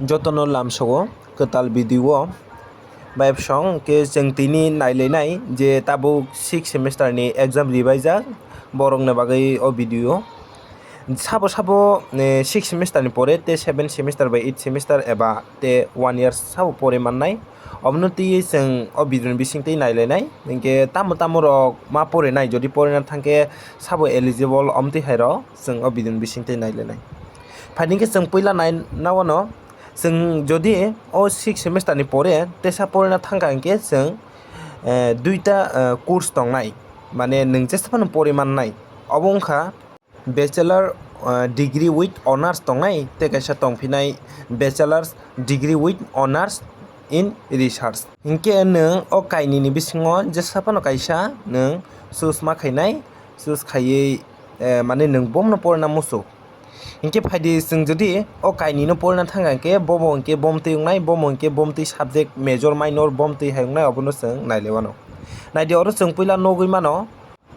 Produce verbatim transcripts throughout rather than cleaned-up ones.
Jotono lamsogo kwtal video o. Bai bwsong khe chwng tini nailainai je tabuk six semester ni exam ribaijak, borokni bagwi o video. Sabo sabo, eh, six semester ni pore tei seven semester bai eight semester eba tei one year sabo pore mannai. Obono twiwi chwng o video ni bising twi nailainai. Hinkhe tamo tamo rok ma porinai, jodi porina thangkhe sabo eligible omtwi hai rok chwng o video ni bising twi nailainai. Phaidi khe chwng puila nai nawano chwng jodi o six semester ni pore tesa porina thangkha hinkhe chwng, eh, duita, eh, course tongnai, mane nwng jesa phano pori mannai. Obo wngkha Bachelor, eh, degree with honours tongnai, tei kaisa tongphinai Bachelor's degree with honours in research. Hinkhe nwng o kainwini bisingo jesa phano kaisa nwng choose ma khainai, choose khaiwi, eh, mane nwng bomno porina muchuk. Hinkhe phaidi chwng jodi o kainwino porina thangkha hinkhe bobo hinkhe bomtwi wngnai, bomo hinkhe bomtwi subject major minor bomtwi hai wngnai, obono chwng nailaiwano. Naidi oro chwng puila nugwi mano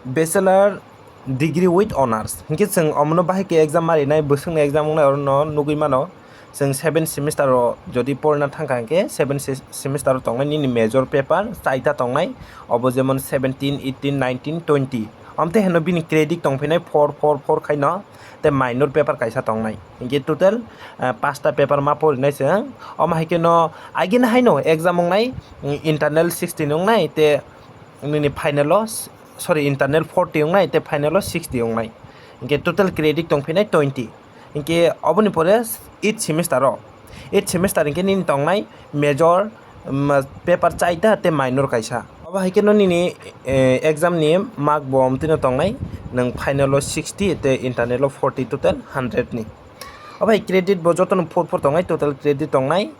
Bachelor degree with honours. Hinkhe chwng omono bahai khe exam ma rinai, bwswkni exam wngnai orono nugwi mano. Chwng seven semester o jodi porina thangkha hinkhe seven se-, semester o tongnai nini major paper chaita tongnai, obo jemon seventeen, eighteen, nineteen, twenty. Omtwi heno bini credit tongphinai four, four, four khaino, tei minor paper kaisa tongnai. Hinkhe total, eh, pasta paper ma porinai chwng. Omo hai kheno agini haino exam wngnai, mm, internal sixteen wngnai, tei nini final o, s-, sorry, internal forty wngnai, tei final o sixty wngnai. Hinkhe total credit tongphinai twenty. Hinkhe oboni pore eight semester o, eight semester hinkhe nini tongnai major, um, paper chaita tei minor kaisa. Obo hai kheno nini, eh, exam ni mark bo omtwino tongnai, nwng final o sixty tei internal o forty, total hundred ni. Obo hai credit bo jotono four four tongnai, total credit tongnai,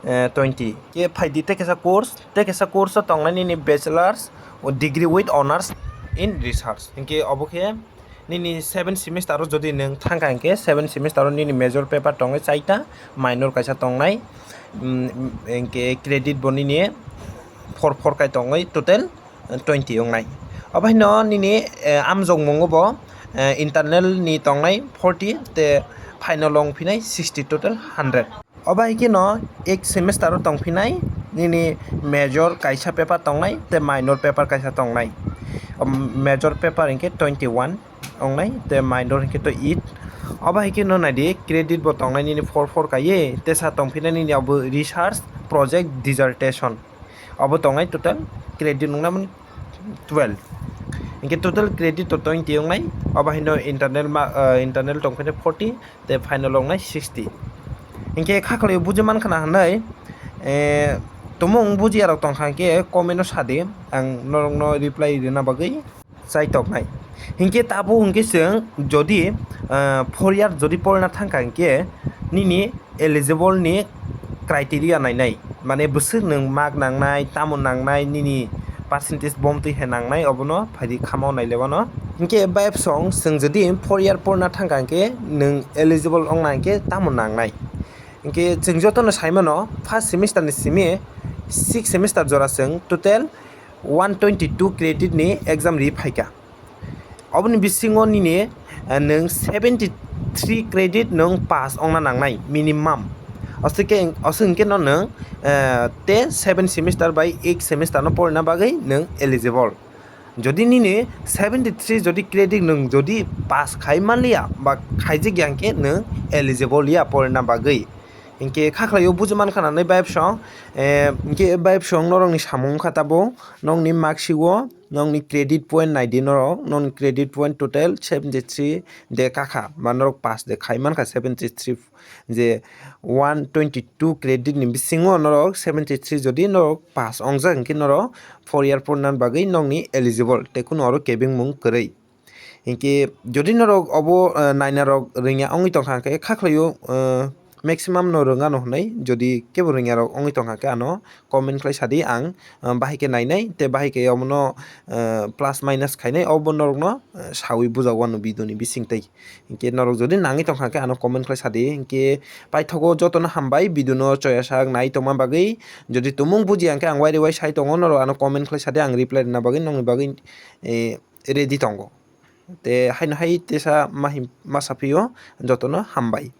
eh, twenty. Khe phaidi tei kaisa course, tei kaisa course o tongnai nini bachelor's degree with honours in research. Hinkhe obo khe nini seven semester o jodi nwng thangkha hinkhe seven semester o nini major paper tongwi chaita, minor kaisa tongnai, mm, hinkhe credit bo nini four four kai tongwi total twenty wngnai. Obo haino nini, eh, amjokmungo bo, eh, internal ni tongnai forty tei final o wngphinai sixty, total hundred. Obo hai kheno ek semester o tongphinai nini major kaisa paper tongnai tei minor paper kaisa tongnai. Om, major paper hinkhe twenty one wngnai tei minor hinkhe to eight. Obo hai kheno naidi credit bo tongnai nini four four kaiye tesa tongphinai nini abo research project dissertation. Obo tongnai total credit wngnai mani twelve. Hinkhe total credit to twenty wngnai. Obo haino internal ma-, ah, internal tongphinai forty, tei final wngnai sixty. Hinkhe khaklai buji mankha na hinwi, eh, tumung bujiya rok tongkha hinkhe comment o sadi, ang norokno reply rwna bagwi chaitoknai. Hinkhe tabuk hinkhe chwng jodi, ah, four year jodi porina thangkha hinkhe nini eligible ni criteria nainai, mane bwswk nwng mark nangnai, tamo nangnai, nini percentage bomtwi hai nangnai, obono phaidi khama o nailaiwano. Hinkhe bai bwsong chwng jodi four year porina thangkha hinkhe nwng eligible wngna hinkhe tamo nangnai. Hinkhe chwng jotono saimano first semester ni simi six semester jora chwng total one twenty two credit ni exam ri phaikha. Oboni bisingo nini, eh, nwng seventy three credit nwng pass wngna nangnai minimum. Aswk khe, aswk hinkhe no nwng, eh, te seven semester bai eight semester no porina bagwi nwng eligible. Jodi nini seventy three jodi credit nwng jodi pass khai manliya ba khaijak ya hinkhe nwng eligible ya porina bagwi. Hinkhe khaklai o buji mankha nanai bai bwsong, eh, hinkhe bai bwsong norokni samung wngkha tabuk nokni marksheet o. Nokni credit point naidi norok, nokni credit point total seventy three de kakha, ba norok pass de khai mankha seventy three, je one twenty two credit ni bisingo norok seventy three jodi norok pass ongjak hinkhe norok four year porna bagwi nokni eligible tei kunu oro kebengmung kwrwi. Hinkhe jodi norok obo, eh, naina rok rwngya wngwi tongkha hinkhe khaklai o, eh, maximum no rwngya no hinwi, jodi kebo rwngya rok wngwi tongkha khe ano comment khlai sadi, ang, ah, bahai khe nainai tei bahai khe omono, ah, plus minus khainai, obo norokno, ah, sawi bujak wano video ni bising tei. Hinkhe norok jodi nangwi tongkha khe ano comment khlai sadi, hinkhe paithogo jotono hambai video no choya sak nai tongma bagwi. Jodi tumung bujiya hinkhe ang wairi wai sai tongo, norok ano comment khlai sadi, ang reply rwna bagwi nokni bagwi, eh, ready tongo. Te haino hai tesa ma him-, ma saphio jotono hambai.